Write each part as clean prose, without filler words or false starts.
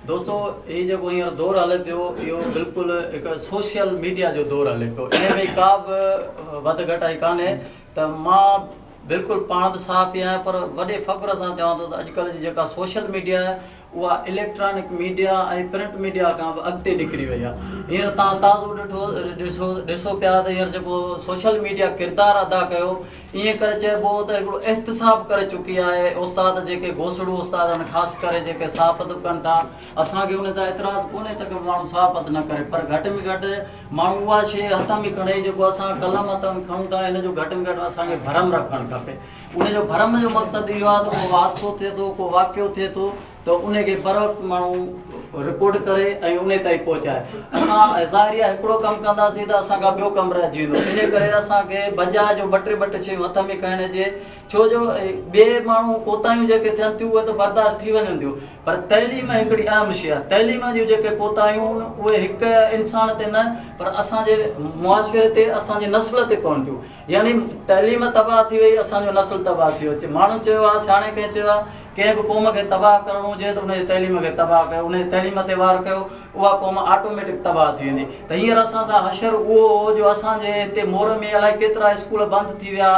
دوستو هي جيڪو هينئر دور هلي پيو اهو بلڪل هڪ سوشل ميڊيا جو دور هلي پيو ان ۾ ڪا به وڌ گهٽائي ڪانهي ته مان بلڪل پاڻ به صحافي آهيان پر وڏي فخر سان چوان ٿو ته اڄڪلهه جي جيڪا سوشل ميڊيا آهي اها اليڪٽرانڪ ميڊيا ۽ پرنٽ ميڊيا کان به اڳتي نڪري وئي آهي هينئر تان تازو ڏٺو ڏسو ڏسو پيا ته هينئر جيڪو سوشل ميڊيا ڪردار ادا ڪيو ائين ڪري چئبو ته هڪڙو احتساب ڪري چڪي آهي استاد جيڪي گوسڙو استاد آهن خاص ڪري جيڪي صحافت به ڪن ٿا اسان کي ان تان اعتراض ڪونهي ته ڪو ماڻهو صحافت نه ڪري پر گهٽ ۾ گهٽ ماڻهو اها شيء هٿ ۾ کڻي جيڪو اسان قلم هٿ ۾ کڻون ٿا ان جو گهٽ ۾ گهٽ اسان کي ڀرم رکڻ کپي ان جو ڀرم جو مقصد اهو آهي ته ڪو حادثو ٿئي ٿو ڪو واقعو ٿئي ٿو ته ان کي بروقت ماڻهو رپورٽ ڪري ۽ ان تائين پهچائي. اسان ظاهري آهي هڪڙو ڪم ڪنداسين ته اسان کان ٻيو ڪم رهجي ويندو ان ڪري اسان کي بجاء جو ٻه ٽي ٻه ٽي شيون هٿ ۾ کڻڻ جي ڇو جو ٻئي ماڻهو ڪوتاهيون جيڪي ٿين ٿيون اهي ته برداشت ٿي وڃن ٿيون پر تعليم هڪڙي اهم شيء آهي تعليم جون جيڪي ڪوتاهيون اهي هڪ انسان تي نه پر اسان جي معاشري تي اسان جي نسل تي پون ٿيون يعني تعليم تباهه ٿي وئي اسان جو نسل تباهه ٿي ويو ماڻهن چيو آهي سياڻي ڪنهن چيو آهي ڪنهن به قوم کي تباهه ڪرڻو هجي ته ان جي تعليم کي تباهه ڪيو، ان جي تعليم تي وار ڪيو، اها قوم آٽوميٽڪ تباهه ٿي ويندي. ته هينئر اسان سان حشر اهو هو جو اسان جي هتي مور ۾ الائي ڪيترا اسڪول بند ٿي ويا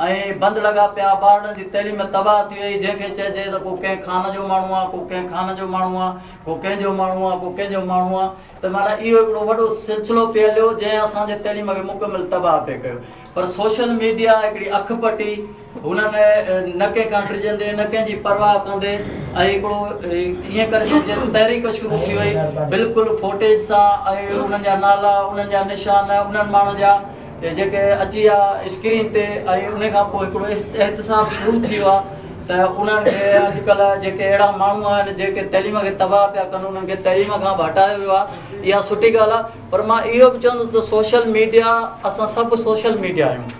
۽ بند لڳا پيا، ٻارڙن جي تعليم تباهه ٿي وئي، جنهن کي چئجي ته ڪو ڪنهن خان جو ماڻهو آ، ڪو ڪنهن خان جو ماڻهو آ، ڪو ڪنهن جو ماڻهو آ، ڪو ڪنهن جو ماڻهو آ ته معنيٰ اهو هڪڙو وڏو سلسلو پئي هليو جنهن اسان جي تعليم کي مڪمل تباهه پئي ڪيو. پر سوشل ميڊيا هڪڙي اک پٽي هنن نه ڪنهن کان ڊڄندي نه ڪنهن جي پرواهه ڪندي ۽ هڪڙو ائين ڪري ڇڏجي ته تحريڪ شروع ٿي وئي بلڪل فوٽيج سان ۽ انهن جا نالا انهن جا نشان انهن ماڻهن جا جيڪي اچي ويا اسڪرين تي ۽ ان کان پوء هڪڙو احتساب شروع ٿي ويو آهي ته انهن کي اڄڪلهه جيڪي اهڙا ماڻهو آهن جيڪي تعليم کي تباهه پيا ڪن انهن کي تعليم کان به هٽايو ويو آهي اها سٺي ڳالهه آهي پر مان اهو به چوندس ته سوشل ميڊيا اسان سڀ سوشل ميڊيا آهيون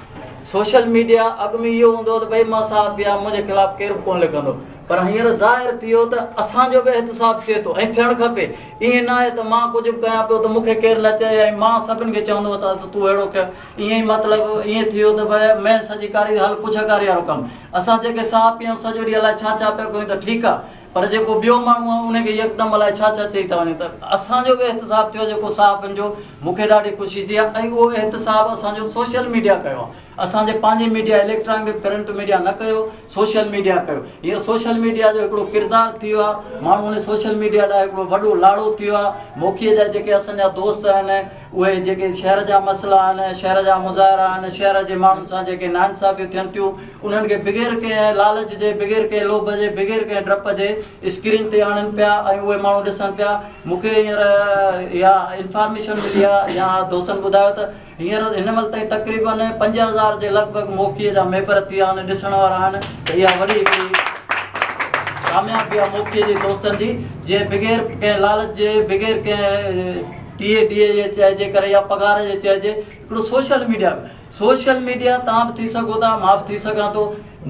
سوشل ميڊيا اڳ ۾ اهو هوندو هو ته ڀئي مان صحافي آهيان منهنجي خلاف ڪير به ڪونه لکندو پر هينئر ظاهر ٿي ويو ته اسان جو به احتساب ٿئي ٿو ۽ ٿيڻ کپي ائين نه آهي ته مان ڪجهه به ڪيان پيو ته مون کي ڪير نه چئي ۽ مان سڀن کي چوندو وتان ته تون اهڙو ڪيو ائين ئي مطلب ائين ٿي ويو ته ڀئي مين سڄي ڪاري هل پڇ ڪاري وارو ڪم اسان جيڪي صحافي آهيون سڄو ڏينهن الائي ڇا ڇا پيا ڪيون ته ٺيڪ آهي پر جيڪو ٻيو ماڻهو آهي ان کي يڪدم الائي ڇا ڇا چئي ٿا وڃن ته اسان جو به احتساب ٿيو جيڪو صحافين جو مون کي ڏاڍي خوشي ٿي آهي ۽ اهو احتساب اسان جو سوشل ميڊيا ڪيو آهي اسان جي پنهنجي ميڊيا اليڪٽرانڪ پرنٽ ميڊيا نه ڪيو سوشل ميڊيا ڪيو هينئر سوشل ميڊيا جو هڪڙو ڪردار ٿي ويو آهي ماڻهو ان سوشل ميڊيا لاء هڪڙو وڏو لاڙو ٿي ويو آهي موکيء جا جيڪي اسان جا دوست آهن اهي جيڪي شهر جا مسئلا آهن، شهر جا مظاهرا آهن، شهر جي ماڻهن سان جيڪي ناانصافيون ٿين ٿيون، انهن کي بغير ڪنهن لالچ جي، بغير ڪنهن لوڀ جي، بغير ڪنهن ڊپ جي اسڪرين تي آڻين پيا ۽ اهي ماڻهو ڏسن پيا. مون کي هينئر اها انفارميشن ملي آهي يا دوستن ٻڌايو ته هينئر هن مهل تائين تقريبن 5000 جي لڳ ڀڳ موکيء جا ميمبر ٿي ويا آهن، ڏسڻ وارا آهن ته اها وڏي هڪڙي ڪاميابي آهي موکيء جي دوستن جي، جنهن بغير ڪنهن لالچ جي، بغير ڪنهن. ٽي اي ڊي اي جي چئجي ڪري يا پگهار جي چئجي هڪڙو سوشل ميڊيا سوشل ميڊيا تان به ٿي سگهو ٿا مان به ٿي سگهان ٿو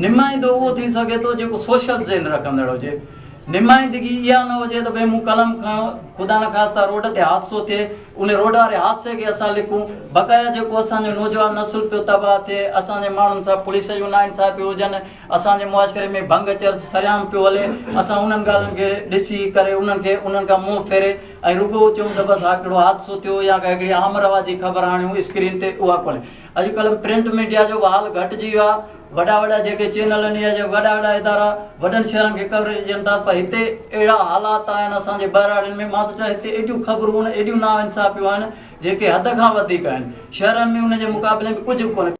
نمائندو اهو ٿي سگهي ٿو جيڪو سوشل ذهن رکندڙ هجي نمائندگي اها نه هجي ته ڀئي مون قلم کنيو خدا نخواسته روڊ تي حادثو ٿئي ان روڊ واري حادثي کي اسان لکون بقايا جيڪو اسان جو نوجوان نسل پيو تباهه ٿئي اسان جي ماڻهن سان پوليس جون ناانصافيون هجن اسان جي معاشري ۾ ڀنگ چرچ سرعام پيو هلي اسان انهن ڳالهين کي ڏسي ڪري انهن کي انهن کان منهن ڦيري ۽ رڳو چئون ته بس ها ڪهڙو حادثو ٿيو يا ڪا هڪڙي عام رواجي خبر آڻيون اسڪرين تي اها ڪونهي. اڄڪلهه پرنٽ ميڊيا جو به حال گهٽجي ويو آهي. وڏا وڏا جيڪي چينل آهن يا وڏا وڏا ادارا وڏن شهرن کي ڪوريج ڏين ٿا پر هتي اهڙا حالات آهن اسان جي ٻهراڙين ۾ مان ٿو چوان هتي ايڏيون خبرون ايڏيون ناانصافيون آهن جيڪي حد کان وڌيڪ آهن. شهرن ۾ ان جي مقابلي ۾ ڪجهه به ڪونهي.